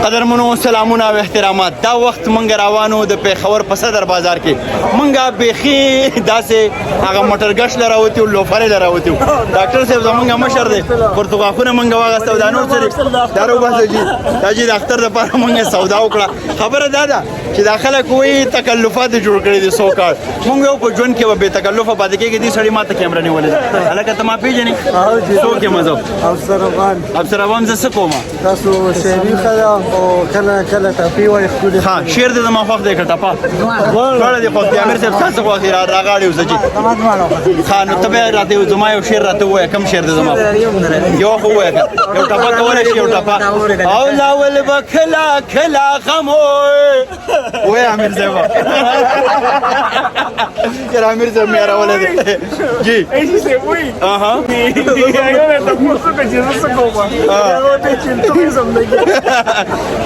قدرمنو سلامونه او احترامات. دا وخت مونږ روانو د پیښور په صدر بازار کې. مونږه بیخي داسې هغه موټر ګش لراوتیو، لوفرې لراوتیو. ډاکټر صاحب زمونږ مشر دی، پرتګاخونه مونږ واغسته او دا نور څه دي دا راوباسه جي. دا جي د اختر دپاره مونږ سودا وکړه. خبره دا ده چې دا خلک وایي تکلفات جوړ کړي دي. سو کال مونږ یو په ژوند کې به بې تکلفه پاتې کېږي. دې سړي ما ته کیمره نیولې ده. هلکه ته ما پېژنې؟ څوک یم زه؟ افسر افغان. افسر افغان. زه څه کوم؟ تاسو شعري ښه ده او کله کله ټپې وایي ښکلې. ها، شعر دې زما خوښ دی که ټپه؟ دواړه دې خوښ دي. امیر صاحب، ستاسو خوښ دي؟ راغاړې اوسه چې ښه. نو ته بیا راته یو زما یو شعر راته ووایه. کوم شعر دې زما؟ یو خو ووایه که یو ټپه کولی شي. یو ټپه او لاول به کله کله غم وای. امیر صاحب، یاره امیر صاحب مې راولې دی جی. ایسی سے وای. اها. هغه ته پوښتنه کوي چې زه څه کوم، هغه ته چې څه قسم دی.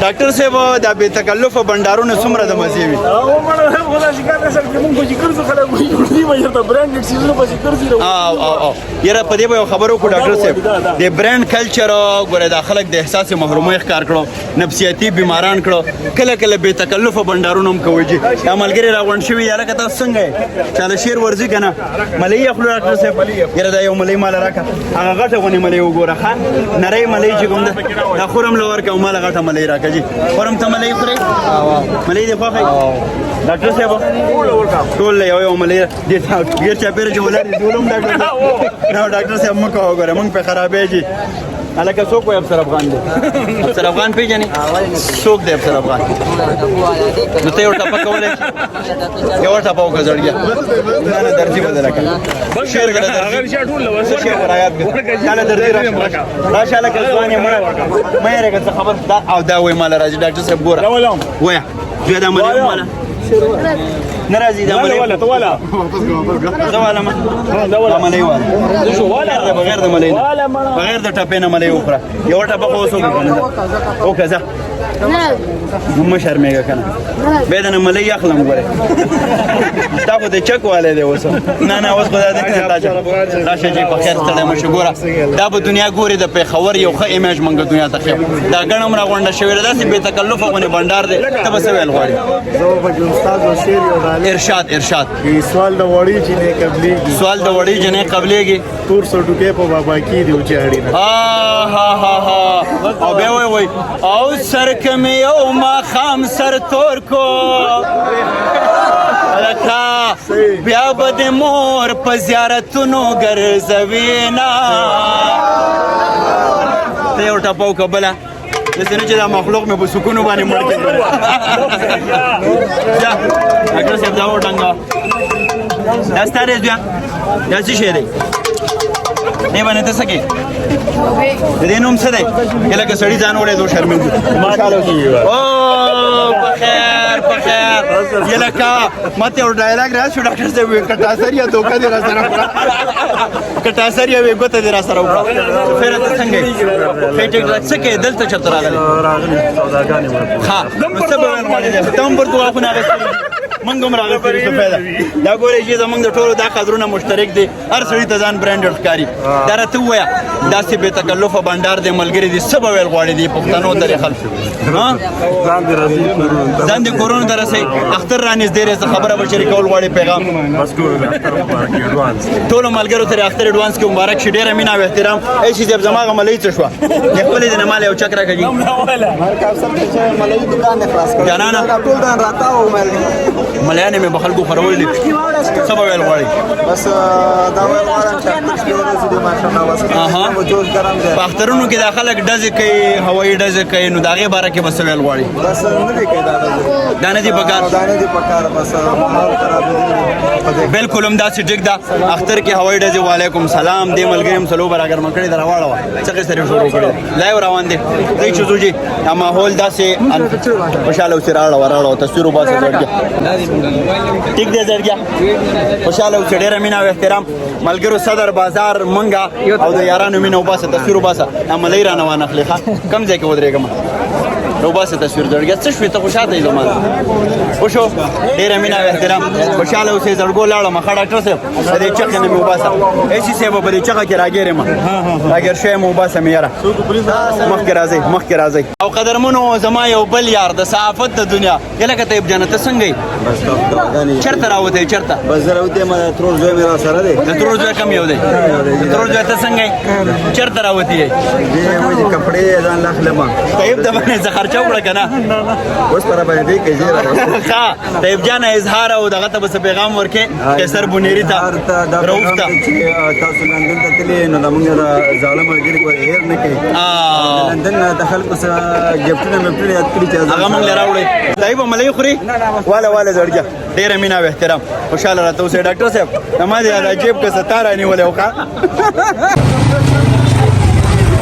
ډاکټر صاحب، دا بې تکلفه بنډارونه څومره د مزې وي. او مړه خدا چې کار سره کې مونږ چې ګرځو، خلک وایي دی وایي ته برانډډ سیزونه پسې ګرځي. او او او یاره، په دې به یو خبرو کو ډاکټر صاحب، د برانډ کلچر ګوره، دا خلک د احساس محرومۍ ښکار کړو، نفسیاتي بیماران کړو. کله کله بې تکلفه بنډارونه هم کوي جی. دا ملګري راغونډ شوي. یاره که تاسو څنګه یې؟ چاله شعر ورځي که نه؟ ملۍ اخلو ډاکټر صاحب. یاره دا یو ملۍ مال راکړه، هغه غټه غونې ملۍ وګوره. ښه نرۍ ملۍ چې کوم ده، دا خورم له ورکړه او ماله غټه ملۍ راکړه جی. خورم ته ملۍ خورې؟ ملۍ دې خوښه؟ ډاکټر صاحب، ټول له یو یو ملۍ دې ډېر چاپېره چې ولاړ دي ټول هم. ډاکټر صاحب، نو ډاکټر صاحب مه کوه، وګوره موږ په خرابې جی. هلکه څوک وایي افسر افغان دی؟ افسر افغان پېژنې؟ څوک دی افسر افغان؟ نو ته یو ټپه کولی شې؟ یو ټپه وکړه زړګیه. نه نه، درځي بدله کړه شعر کړه درځي. څه شعر ورایاد کړه؟ چاله درځي. راشه راشه هلکه، ځوان یې، مړه مه یېرېږه. څه خبر دا او دا وایي ماله راځي. ډاکټر صاحب ګوره، وایه زویه، دا ملۍ ماله نه راځي. دا ملۍ ولا ته ولا. زه والا ما دا ملۍ والا، بغیر د ملۍ نه، بغیر د ټپې نه ملۍ وخوره. یو ټپه خو اوس وکړه کنه. وکړه ځه، نو مه شرمېږه که نه، بیا د نه ملۍ اخلم. ګورې دا خو د چک والی دی اوس. نه نه، اوس خو دا دی. راشه راشه چې په خیر ستړی مه شو. ګوره دا به دنیا ګوري، د پېښور یو ښه image مونږ دنیا ته ښیو. دا ګڼ هم راغونډه شوې ده، داسې بې تکلفه غونې بنډار دی. ته به څه ویل غواړې؟ زه به چې استاد و شعر یو ډالۍ. ارشاد ارشاد. سوال د وړې جنې قبلېږي. سوال د وړې جنې قبلېږي. تور سټوکې په بابا کې دی او چې اړینه. ها ها ها ها. او بیا وای وای او سر کمی یو ما خام سر تور کو لکه بیا به د مور په زیارتونو ګرځوي. نه ته یو ټپه وکړه بله، داسې نه چې دا مخلوق مې په سکونو باندې مړ کړي. ځه ډاکټر صاحب، دا وډنګه دا ستا دی زویه. دا څه شی دی؟ دې باندې ته څه کې؟ د دې نوم څه دی؟ کله که سړي ځان وړی دوه شرمېږي. او په خیر په خیر. یلکه ماته یو ډایلاګ را شو ډاکټر صاحب، وی کټاسر یا دوکه دې را سره وکړه، کټاسر یا وی ګوته دې را سره وکړه. خیر، ته څنګه یې؟ ښه ټیک. څه کې؟ دلته چېرته راغلی؟ راغلي سوداګانې ورکړو. ها، نو څه به ویل غواړې؟ ته هم پرتوغاښونه اخیستي، موږ هم راغستي دي. څه فایده؟ دا ګورې چې زمونږ د ټولو دا قدرونه مشترک دي. هر سړي ته ځان برانډډ ښکاري. دا راته ووایه، داسې بې تکلفه بنډار دی، ملګري دي، څه به ویل غواړي دي پښتنو ته دې خلکو؟ ها، ځان دې راځي کورونو ته. ځان دې کورونو ته رسوي. اختر را نږدې دی، څه خبره به شریکول غواړي، پیغام؟ بس ټول اختر مبارک اډوانس. ټولو ملګرو ته اختر اډوانس کې مبارک شي. ډېره مینه او احترام. ای شي صاحب، زما هغه ملۍ څه شوه؟ د خپلې د نه مال یو چک راکړه جي. ملای دکان خلاص کړ. جانانه. دا ټول دان راته او مل. ملیانې مې به خلکو خورول دي. څه به ویل غواړي؟ بس دا ویل غواړم چې اختر شپې ورځې دي، ماشاءالله بس جوش ګرم دی. په اخترونو کې دا خلک ډزې کوي، هوایي ډزې کوي، نو د هغې باره کې به څه ویل غواړي؟ بس نه دی کوي دا ډزې. دا نه دي پکار. دا نه دی پکار، بس ماحول خراب دی. بالکل هم داسې ټیک ده. اختر کې هوایي ډزې. وعلیکم سلام. دې ملګري هم سلو براګر مکړې دراواړه وا څه سره شروع کړي، لایو روان دي. دې چې زوجي دا ماحول داسې خوشاله اوسې. راړه وراړه تصویر وباسه زړګیا. ټیک دی زړګیا، خوشاله اوسې. ډېره مینه او احترام ملګرو. صدر بازار منګه او د یارانو مینه. وباسه تصویر وباسه. دا ملۍ رانه وانخلې. ښه، کم ځای کې ودرېږم؟ روباسه تصویر زړګیا څه شوې، ته خوشاله یې زما وشو. ډېره مینه او احترام، خوشاله اوسې زړګو. لاړم ښه ډاکټر صاحب، د دې چخې نه مې وباسه. ایسي صاحب په دې چخه کې راګیر یم، راګیر شوی مې، وباسه مې یاره. مخکې راځئ، مخکې راځئ. او قدرمنو زما یو بل یار د صحافت د دنیا، یله که طیب جانه، ته څنګه یې؟ بس دعاګانې. چېرته راوتی؟ چېرته؟ بس زه راوتی یم، د ترور زوی مې را سره دی. د ترور زوی کوم یو دی؟ د ترور زوی، ته څنګه یې؟ چېرته راوتی یې؟ دې وایي چې کپړې ځان له اخلم. طیب د باندې څه خرچه وکړه که نه؟ اوس پر باندې دې کوي را. ښه طیب جانه، اظهار او دغه ته به څه پیغام ورکې، قیصر بونیري ته؟ هر ته دا رؤف پیغام ته دی چې تاسو لندن ته تللی نو زمونږ د زاړه ملګري پورې هېر نه کړئ. لندن نه د خلکو سره ګفټونه مفټونه یاد کړي چې هغه مونږ له راوړئ. طیب ملۍ خوري، واله واله زړګیا، ډېره مینه او احترام، خوشحاله راته اوسئ. ډاکټر صاحب، زما دې عجیب که ستاره رانیولی وښه.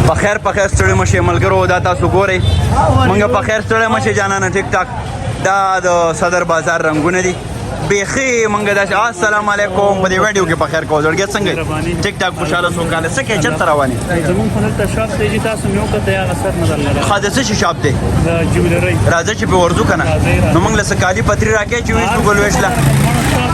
په خیر، په خیر، ستړي مشه ملګرو. دا تاسو ګورئ مونږ، په خیر، ستړي مشه جانانه. ټیک ټاک، دا د صدر بازار رنګونه دي بیخي. مونږ داسې السلام علیکم په دې ویډیو کې په خیر کوو. زړګیا څنګه یې؟ ټیک ټاک، خوشحاله سوکاله. څه کوې؟ چېرته روان یې؟ زمونږ په دلته shop دی چې تاسو مې وکته، هغه سر نه درله ښه، د څه شي shop دی؟ د jewellery. راځه چې په ورځو که نه. راځئ، راځئ. نو مونږ له څه کالي پتري راکې چې ویشو ګل ویشله.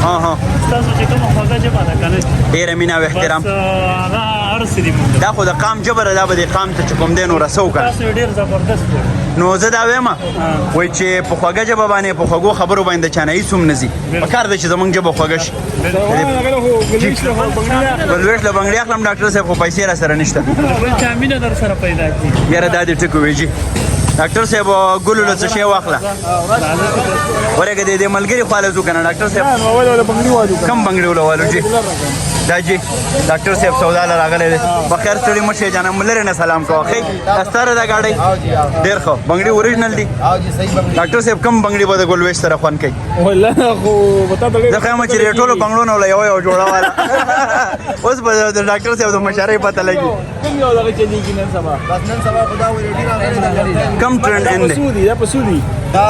ها ها. تاسو چې کومه خوږه ژبه ده که نه، ډېره مینه او احترام. بس هغه هر څه دي مونږ. دا خو د قام ژبه ده، دا به د قام ته چې کوم دی نو رسو که نه. تاسو یې ډېر زبردست وو. نو زه دا وایم وای چې په خوږه ژبه باندې، په خوږو خبرو باندې چا نه هیڅ هم نه ځي. په کار ده چې زمونږ ژبه خوږه شي. ګلویش له بنګړي اخلم ډاکټر صاحب، خو پیسې را سره نشته. بل چا مینه در سره پیدا کړي. یاره دا دې ټکو ویجی ډاکټر صاحب، ګلو له څه شی واخله. ورګه دې ملګري خواله ځو کنه ډاکټر صاحب. کم بنګړي ولوالو جی؟ دا جی ډاکټر صاحب سودا له راغلی دی. بخیر، ستړي مه شئ جانم، لرې نه سلام کوه. ښه ستاره دا ګاډی ډېر ښه بنګړي original دي. ډاکټر صاحب، کم بنګړي به د ګل ویش سره خوند کوي؟ والله خو وتا ته زه خو یم چې د ټولو بنګړو نه یو یو جوړه والا. اوس به د ډاکټر صاحب د مشرۍ پته لګي. کوم یو دغه چلیږي نن سبا؟ بس نن سبا خدا ورېډي راغلی دی. کم ټرند ان دی؟ پسودي، دا پسودي. دا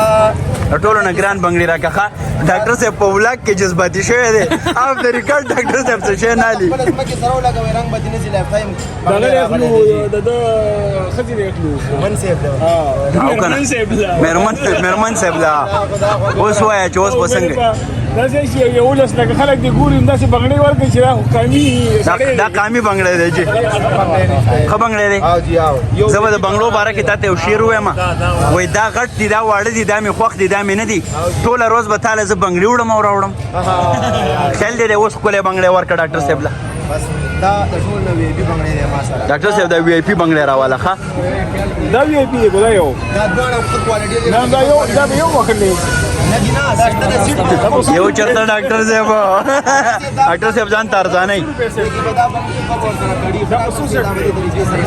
د ټولو نه ګران بنګړي راکړه. ډاکټر صاحب په vlog کې جذباتي شوی دی. off the record ډاکټر صاحب څه شی نه لي. خپل ځمکې سره ولګوي، رنګ به دې نه ځي life time. دغه اخلو، د د خځې دی اخلو. من صاحب دی. او کنه میرمن، میرمن صاحب لا اوس وایه چې اوس به څنګه؟ داسې چې یولس لکه خلک دې ګوري، داسې بنګړی ورکړي چې دا خو قامي دا دا قامي بنګړی دی چې ښه بنګړی دی. او جی او یو زه به د بنګړو باره کې تاته یو شعر ووایم. وایي دا غټ دي، دا واړه دي، دا مې خوښ دي، دا مې نه دي، ټوله ورځ به تاله زه بنګړي وړم او راوړم. خیال دې دی. اوس ښکلی بنګړی ورکړه ډاکټر صاحب له. بس دا د ټول نه وی پی بنګړی دی ما سره. ډاکټر صاحب، دا وی آی پی بنګړی راواله ښه. دا وی آی پی دی ګودا یو. دا دواړه ښه quality دی. نه، دا یو، دا به یو وخت دی. نه جی نه، دا شته د سیټ. یو چرته ډاکټر صاحب، ډاکټر صاحب ځان ته ارزانه دا بنګړي په ور سره کړي، دا خصوصي دا به طریقې سره.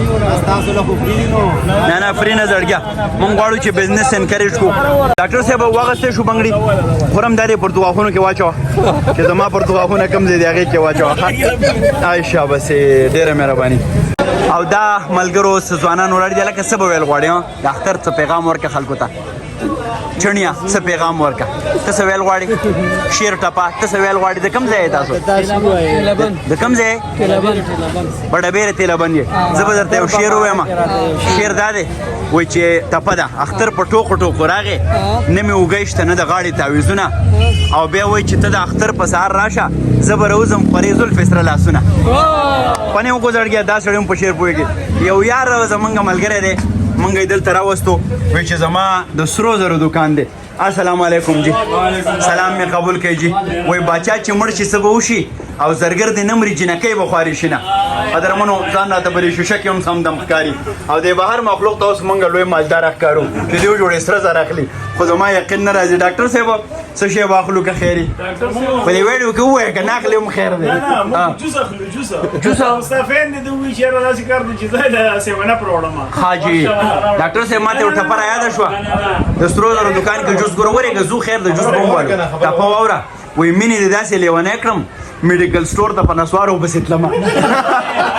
بس تاسو له خو free نو. نه نه، free نه زړګیا، مونږ غواړو چې business encourage کو. ډاکټر صاحب، واغستې شو بنګړي خورم. دا دې پر دواخونو کې واچوه چې زما پر دواخونه کم ځای دی، هغې کې واچوه. عایشه بس ډېره مهرباني. او دا ملګرو څه ځوانان ولاړ دي، لکه څه به ویل غواړي؟ د اختر څه پیغام ورکړه خلکو ته. چڼیا، څه پیغام ورکړه. ته څه ویل غواړي؟ شعر، ټپه، ته څه ویل غواړي؟ د کوم ځای یې تاسو؟ د کوم ځای؟ بډه بیره تیلبن یې. زه به درته یو شعر ووایم. شعر دا دی، وایي چې ټپه ده: اختر په ټوکو ټوکو راغی، نه مې اوږی شته نه د غاړې تعویذونه. او بیا وایي چې ته د اختر په سهار راشه، زه به راوځم خورې زلفې سره لاسونه پنې وګوځړګیا. دا سړی هم په شعر پوهېږي. یو یار زمونږ ملګری دی، مونږ یې دلته راوستو، وایي چې زما د سرو زرو دکان دی. السلام علیکم جی، سلام می قبول کړئ جی. وای باچا چې مړ شي څه به وشي؟ او زرګر دې نه مري، جینکۍ به خوارې شي. نه قدرمنو، ځان راته په دې شیشه کې هم سم دم ښکاري. او د بهر مخلوق ته اوس مونږ لوی مالدار ښکارو چې دیو جوړې سره زر اخلي، خو زما یقین نه راځي. ډاکټر صاحب، څه شی به اخلو که خیري؟ په دې ویډیو کې ووایه، که نه اخلي هم خیر دی. نه نه، موږ جوس اخلو، جوس. جوس؟ مستفین دې دوی چې را داسې کار دی چې زه له سیونه پر وړم. حاجی ډاکټر صاحب، ماته یو ټپه را یاده شوه. د سرو زرو دکان کې جوس ګوره، ورېږه ځو، خیر د جوس به هم والو. ټپه واوره، وایي مینې دې داسې لیونی کړم، medical store ته په نسوارو پسې تلمه.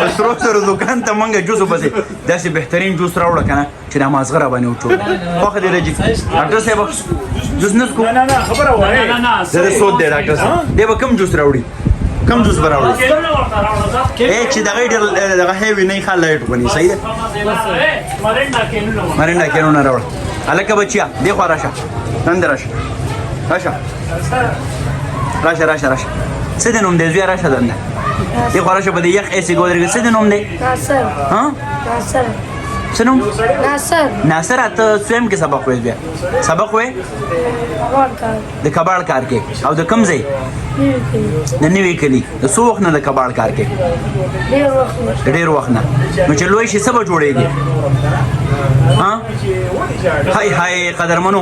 د سرو زرو دکان ته مونږ جوس پسې داسې بهترین جوس راوړه که نه چې دا مازغه را باندې وټول. خوښه دې راځي ډاکټر صاحب؟ جوس نه څکو. نه نه، خبره وایي. نه نه. زه د سود دی ډاکټر صاحب، دی به کوم جوس راوړي؟ کم جوس به راوړې؟ ای چې دغه ډېر دغه heavy نه ښه light غونې، صحیح ده؟ مرینډا کینونه راوړه. هلکه بچیا، دې خوا راشه، نن راشه، راشه راشه راشه راشه. څه دې نوم دی زویه؟ راشه دنده، دې خوا راشه، په دې یخ ایسې کې ودرېږه. څه دې نوم دی؟ ناصر. ها؟ ناصر. څه نوم؟ ناصر. ناصر، ته څویم کې سبق وایې؟ بیا سبق وایې؟ د کباړ کار کې. او د کوم ځای؟ د نوي کلي. د څو وخت نه د کباړ کار کې؟ د ډېر وخت نه. نو چې لوی شي څه به جوړېږي؟ ها های های. قدرمنو،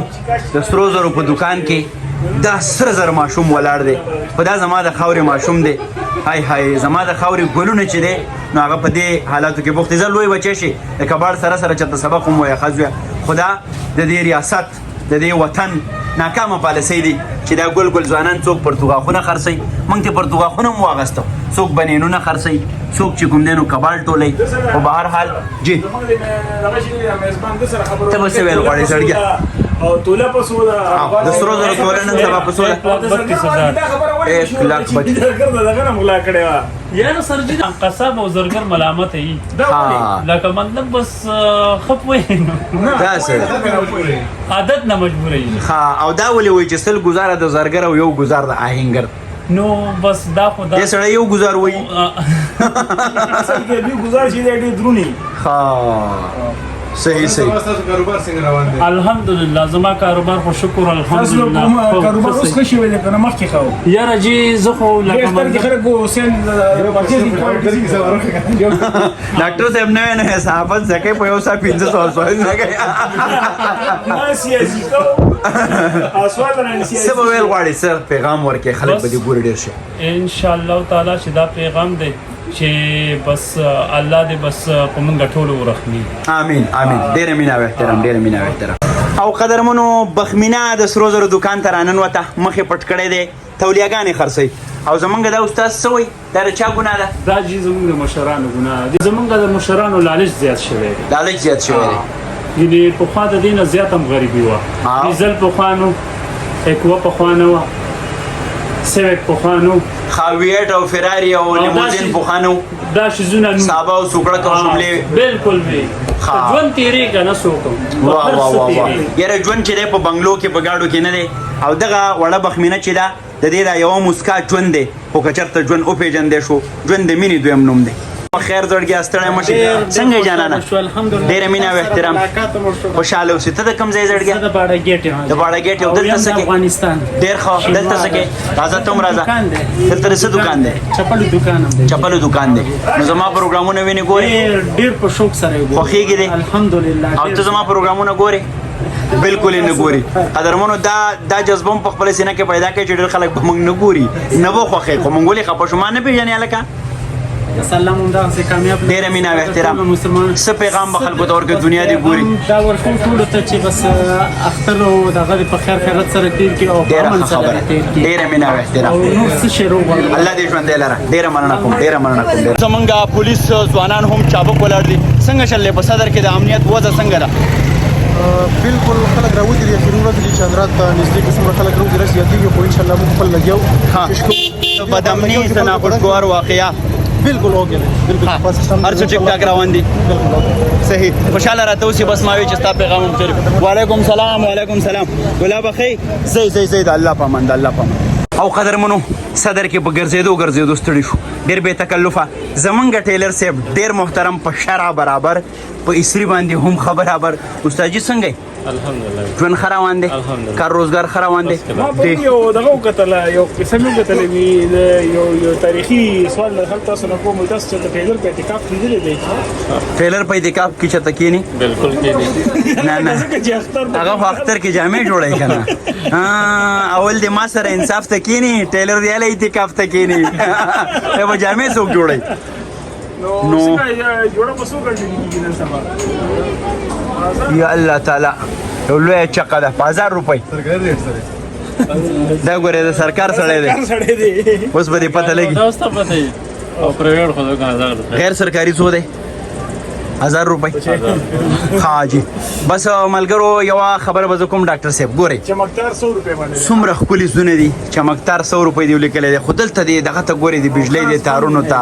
د سرو زرو په دکان کې دا سره زر ماشوم ولاړ دی، خو دا زما د خاورې ماشوم دی. های های، زما د خاورې ګلونه چې دی، نو هغه په دې حالاتو کې بوخت دی. زه لوی بچی شي، د کباړ سره سره چېرته سبق هم وایه. ښه زویه، خو دا د دې ریاست، د دې وطن ناکامه پالیسۍ دي چې دا ګل ګل ځوانان څوک پرتوغاښونه خرڅوي. موږ ته پرتوغاښونه هم واغسته، څوک بنینونه خرڅوي، څوک چې کوم دی نو کباړ ټولوي. خو بهر حال جی، ته به څه ویل غواړې زړګیه؟ او توله په څو ده؟ د سرو زرو توله نن سبا په څو ده؟ 1,32,000. دغه نه غلا کړې وه. یاره سرجی، قصاب او زرګر ملامت یي، لکه مطلب بس خپ وای دا څه عادت نه مجبور یي. ها، او دا ولې وایي چې 100 ګزاره د زرګر او یو ګزار د آهنګر؟ نو بس دا خو دا دې سړی یو ګزار وایي. اصل کې دوی ګزار چې دی ډېر درونی. ها، صحیح صحیح. کاروبار څنګه روان دی؟ الحمدلله، زما کاروبار خو شکر الحمدلله. کاروبار اوس ښه شوی دی که نه مخکې ښه و؟ یاره جی، زه خو لکه اختر کې خلک sale purchasing. ډاکټر صاحب نوې نوې صحافت زکه په یو سا 500 سوال نه کوي. ما سیاسي کوم سوال رانه سیاسي. څه به ویل غواړي؟ څه پیغام ورکې، خلک به دې ګوري ډېر شي. ان شاء الله تعالی چې دا پیغام دی چې بس الله دې بس په مونږ ټولو ورحمي. آمین آمین. ډېره مینه او احترام، ډېره مینه او احترام. او قدرمنو، بخمینه د سرو زرو دکان ته راننوته، مخ یې پټ کړی دی، تولیاګانې خرڅوي. او زمونږ دا استاد څه وایي؟ دا د چا ګناه ده؟ دا جی زمونږ د مشرانو ګناه ده، زمونږ د مشرانو لالچ زیات شوی دی. لالچ زیات شوی دی. یعنې پخوا د دې نه زیات هم غریبي وه. ډیزل پخوا نو، اکوا پخوا نه وه، سیویک پخوا نو. خاویټ او فراری او لیموزین پخوا نه. دا شیزونه نو، سابه او سوکړک او شملې. بالکل وي. ژوند تېرېږي که نه څوک؟ واه واه واه واه. یاره ژوند چې دی په بنګلو کې په ګاډو کې نه دی. او دغه وړه بخمینه چې ده، د دې دا یوه موسکا ژوند دی، خو که چېرته ژوند وپېژندی شو، ژوند د مینې دویم نوم دی. خیر زړګیا، ستړی مه شې. څنګه یې جانانه؟ ډېره مینه او احترام، خوشحاله اوسې. ته د کوم ځای زړګیا؟ د باړه ګېټ یم. د باړه ګېټ. او دلته څه کې؟ افغانستان. ډېر ښه. دلته څه کې؟ راځه، ته هم راځه. دلته د څه دکان دی؟ چپلو دکان هم دی. چپلو دکان دی. نو زما پروګرامونه وینې، ګورې؟ ډېر په شوق سره یې ګورم. خوښېږي دې؟ الحمدلله. او ته زما پروګرامونه ګورې؟ بالکل یې نه ګوري. قدرمنو، دا دا جذبه هم په خپله سینه کې پیدا کړئ چې ډېر خلک به موږ نه ګوري، نه به خوښوي، خو موږ ولې خفه شو؟ ما نه پېژنې هلکه؟ بس الله مو دغسې کامیاب. ډېره مینه او احترام. څه پیغام به خلکو ته ورکړې، دنیا دې ګوري؟ دا ورکوم ټولو ته چې بس اختر او دغه دې په خیر خیرت سره تېر کړي او په ډېره امن ښه سره خبره. دې تېر کړي. ډېره مینه او احترام. او نور څه شی روغواړم؟ الله دې ژوندی لره. ډېره مننه کوم، ډېره مننه کوم. زمونږ پولیس ځوانان هم چابک ولاړ دي. څنګه چلې په صدر کې د امنیت وضع څنګه ده؟ بالکل، خلک راوتي دي. اخري ورځ دي، چندرات ته نږدې کې څومره خلک راوځي، رش زیاتېږي، خو انشاءالله موږ خپل لګیا یو. بدامني، څه ناخوشګوار واقعیا؟ بالکل اوکې دی، بالکل. هر څه ټیک ټاک روان دي؟ بالکل اوکې. صحیح، خوشاله راته اوسې. بس ما وی چې ستا پیغام هم تېر. وعلیکم سلام، وعلیکم سلام. ګلابه ښې زی زی زی. د الله په امان، د الله په امان. او قدرمنو، صدر کې په ګرځېدو ګرځېدو ستړي شو. ډېر بې تکلفه زمونږ ټیلر صاحب، ډېر محترم، په شرع برابر، په استری باندې هم ښه برابر. استاد جي، څنګه یې؟ الحمدلله. ژوند ښه روان دی؟ الحمدلله. کار روزګار ښه روان دی؟ ما پرون یو دغه وکتله، یو قصه مې وکتله، وي یو یو تاریخي سوال له خلک تاسو نه کوم. تاسو چې ټیلر په اعتکاف لیدلی دی؟ ټیلر په اعتکاف کې چېرته کښېني؟ بالکل کېږي. نه نه. ځکه چې اختر هغه خو اختر کې جامې جوړوي که نه؟ اول دې ما سره انصاف ته کښېني. ټیلر دی هله اعتکاف ته کښېني، بیا به جامې څوک جوړوي؟ نو نو څنګه جوړه په څو غنټې کېږي نن سبا؟ یا الله تعالی، یو لویه چقه ده په 1000 روپۍ. دا ګورې، د سرکار سړی دی. سړی دی. اوس به دې پته لګي. دا اوس ته پته او پرایویټ خو دکان 1000 روپۍ. غیر سرکاري څو دی؟ 1000 روپۍ. ها جی، بس ملګرو یوه خبره به زه کوم ډاکټر صاحب، ګورئ چمکدار 100 روپۍ باندې څومره ښکلي ځونه دي. چمکدار 100 روپۍ دی لیکلی دی، خو دلته دی دغه ته ګورې، د بجلۍ د تارونو ته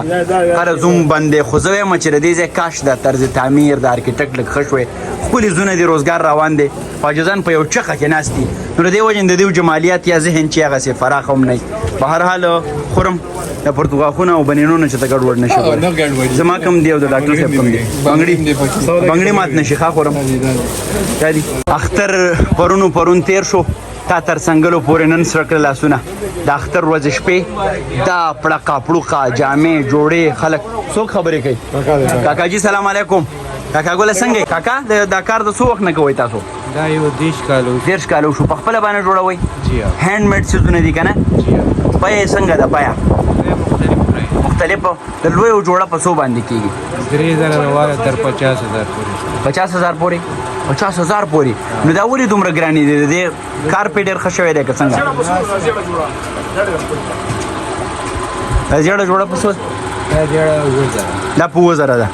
هره زوم بند دی. خو زه وایم چې د دې ځای کاش د طرز تعمیر د architect لږ ښه شوی. ښکلي ځونه دي، روزګار روان دی، خو عاجزان په یو چخه کې ناست دي، نو د دې وجې نه د دیو جمالیات یا ذهن چې هغسې فراخ هم نه وي. په هر حال خورم د پرتګاخونه او بنینونه چې ته ګډوډ نه شي. زما کم دی او د ډاکټر صاحب کم دی. بنګړي بنګړي مات نه شي. ښه خورم دادی. اختر پرونو پرون تیر شو، تا تر څنګلو پورې نن سره کړل لاسونه. د اختر ورځې شپې دا پړقه پړوقه جامې جوړې خلک څوک خبرې کوي. کاکا جی سلام علیکم. کاکا ګله څنګه یې؟ کاکا دا کار د څو وخت نه کوئ تاسو؟ دا یو 30 کال وشو. 30 کال وشو. په خپله باندې جوړوئ؟ جی ها. hand made څیزونه دي که نه؟ جی ها. بیه یې څنګه ده؟ بیه مختلف پرایس. مختلف. د لویو جوړه په څو باندې کېږي؟ 3000 نه واله تر 50,000 پورې. 50,000 پورې؟ 50,000 پورې. نو دا ولې دومره ګرانې دي؟ د دې کار پې ډېر ښه شوی دی که څنګه؟ دا زیړه جوړه په څو؟ دا زیړه 7000. دا په 7000 ده.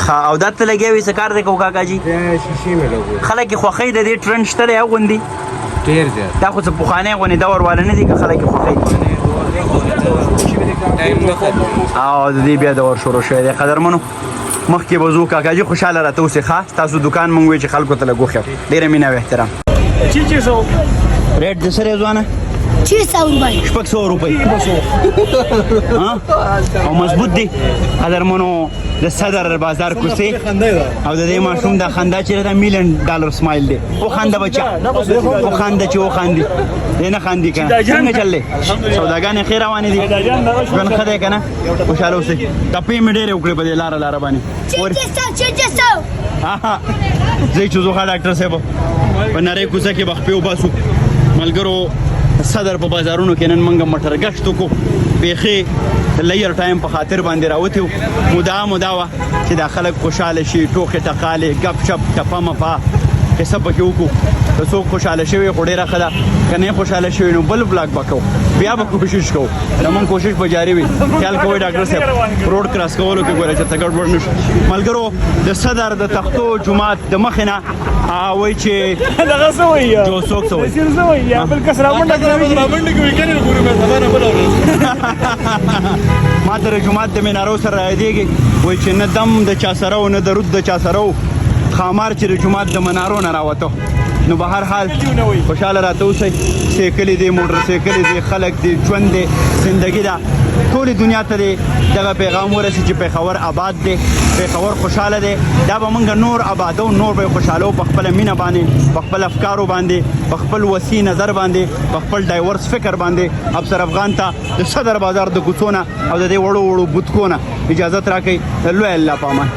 ښه، او دا ته لګیا وي، څه کار دی کو کاکا جي؟ دا شیشې مې لګولې. خلک یې خوښوي؟ د دې ټرنډ شته دی اغوندي؟ ډېر زیات. دا خو څه پخوانی غوندې دور والا نه دي که خلک یې خوښوي؟ ټایم نه ختمېږي. او د دې بیا دور شروع شوی دی. قدرمنو مخکې به ځو. کاکا جي خوشحاله راته اوسې. ښه، ستاسو دکان مونږ وی چې خلکو ته لږ وښیم. ډېره مینه او احترام. چی چی سو ریټ د سره ځوانه؟ 600 روپۍ. 600 روپۍ او مضبوط دی. قدرمنو د صدر بازار کوڅې او د دې ماشوم دا خندا چې دا million dollar smile دی. او خندا بچا، او خندا چې او خاندي دی نه خاندي کنه. څنګه چللې سوداګانې؟ ښې روانې دي؟ ژوند ښه دی که نه؟ خوشحاله اوسئ. ټپې مې ډېرې وکړې په دې لاره لاره باندې. 600، 600. زه چې ځو ډاکټر صاحب په نرۍ کوڅه کې به خپې وباسو. ملګرو صدر په بازارونو کې نن موږ موټر ګشت وکړو، بیخي لیر ټایم په خاطر باندې راوتي وو. مدعا مدا وه چې دا خلک خوشحاله شي، ټوخې ټقالې ګپ شپ ټپه مپه قصه پکې وکړو. که څوک خوشحاله شوي خو ډېره ښه ده، که نه خوشحاله شوي نو بل vlog به کوو، بیا به کوشش کوو، زمونږ کوشش به جاري وي. خیال کوئ ډاکټر صاحب road cross کولو کې ګوره چېرته ګډوډ نه شو. ملګرو د صدر د تختو جومات د مخې نه وایي چې دغه څه وایي، جو څوک څه وایي؟ نصیر څه وایي؟ یا بل کس رامنډه کوي، رامنډه کوي کنه ګورو مې سبا نه بل ورځ. ما ته د جومات د منارو سره رایادېږي، وایي چې نه دم د چا سره و نه درود د چا سره و، ښامار چې د جومات د منارو نه راوتو. نو به هر حال خوشحاله راته اوسئ. سایکلې دی، موټر سایکلې دی، خلک دی، ژوند دی، زندگی ده. ټولې دنیا ته دی دغه پیغام ورسي چې پېښور آباد دی، پېښور خوشحاله دی. دا به موږ نور آبادو، نور به خوشحالو په خپله مینه باندې، په خپل افکارو باندې، په خپل وسیع نظر باندې، په خپل diverse فکر باندې. افسر افغان ته د صدر بازار د کوڅو نه او د دې وړو وړو بوتکو نه اجازت راکړئ. لوی الله په امان.